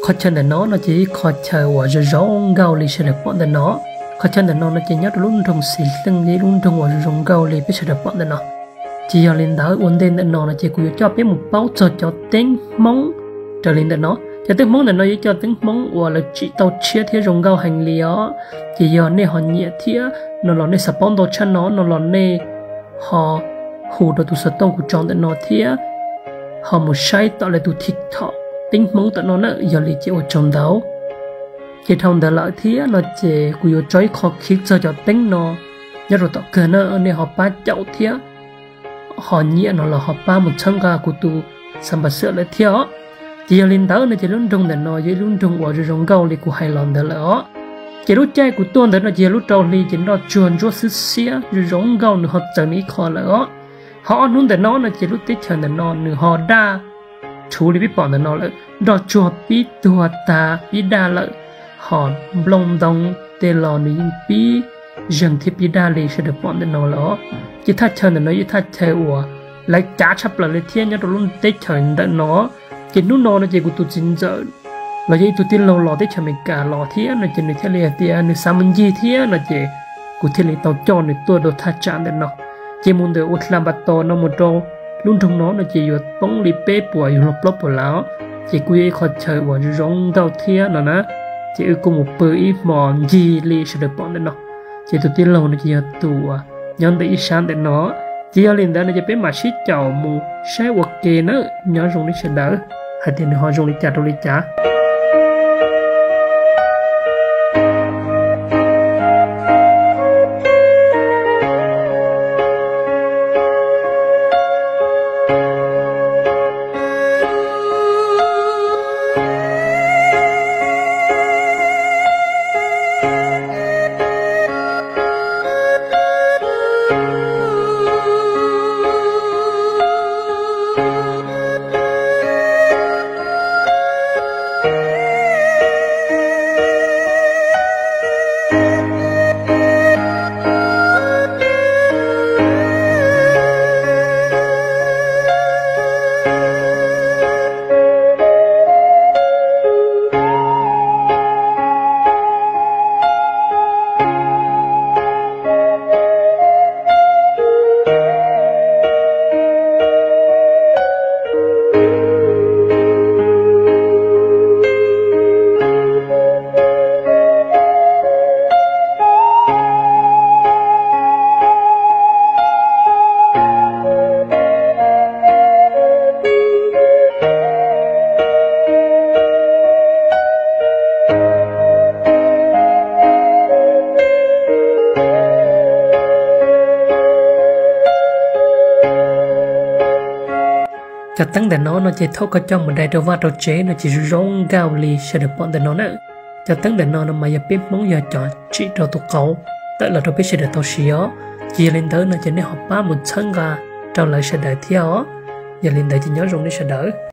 Qhov chaw ntawm no no ces ib qho chaw uas zoo zoo nkauj li sawv daws pom ntawm no. Qhov chaw ntawm no no ces nyob rau lub nroog Xis Leej, ib lub nroog uas zoo zoo nkauj li peb sawv daws pom ntawm no. Ces yog li ntawd ua ntej ntawm no no ces kuv yuav coj peb mus paub txog cov teeb Hmoob raws li ntawm no. Cov teeb Hmoob ntawm no yog cov teeb Hmoob uas lawv tsim tau tshiab thiab zoo nkauj heev li os. Ces yog nej ho nyiam thiab no los nej xav paub ntau tshaj no no los nej ho hu rau tus xov tooj kuv tso ntawm no thiab ho mus saib tom lawv tus TikTok teeb Hmoob tom no na, yog li ces ua tsaug ntau. Ces dhau ntawd lawm thiab no ces kuv yuav tso ib qho clip txog cov teeb no nyob rau tom kawg na, nej ho pab caum thiab ho nyiam no los ho pab mus txhawb nqa kuv tus xav npas xwm lawm thiab os. Ces yog li ntawd no ces lub nroog ntawm no yog ib lub nroog uas zoo zoo nkauj li kuv hais los ntawd lawm os. Ces lub caij kuv tuaj ntawd no ces yog lub rau hli ces nroj tsuag ntsuab xwb xiab zoo zoo nkauj nws ho txawv nws ib qho lawm os. Ho ob hnub ntawm no no ces lub teb chaws ntawm no nws ho daj rhuv li peb pom ntawm no lawm, nroj tsuag pib tuag tag pib daj lawm, ho nplooj ntoo tej los nws yeej pib zeeg thiab pib daj li sawv daws pom ntawm no lawm os. Ces thaj chaw ntawm no yog thaj chaw uas lawv cav tshaj plaws li thiab nyob rau lub teb chaws ntawm no. Ces hnub no no ces kuv tus txiv ntxawm los yog ib tug tij laug los teb chaws Amelikas los thiab no ces nws thiaj li hais tias nws xav mus ncig thiab no ces kuv thiaj li tau coj nws tuaj rau thaj tsam ntawm no. Ces mus ntawm ua Hla Npas Tos no mus rau lub nroog no no ces yuav poob li peb puas yog luag plaub puas lav os. Ces kuj yog ib qho chaw uas zoo nkauj thiab no na. Ces wb kuj mus pw ib hmo ncig li sawv daws pom ntawm no. Ces tus tij laug no ces yog tus uas nyob ntawm ib sab ntawm no. Ces yog li ntawd no ces peb mam sib caum mus saib ua ke nawb, nyob zoo nej sawv daws hais tias nws ho zoo li cas rau li cas. Cov teeb ntawm no no ces thaum koj coj mus dai rau vaj rau tsev no ces zoo zoo nkauj li sawv daws pom ntawm no na. Cov teeb ntawm no no mas yog peb Hmoob yog cov tsim rau tus qauv tawm los rau peb sawv daws tau siv os. Ces yog li ntawd no ces nej ho pab mus txhawb nqa rau lawv sawv daws thiab os. Yog li ntawd ces nyob zoo nej sawv daws.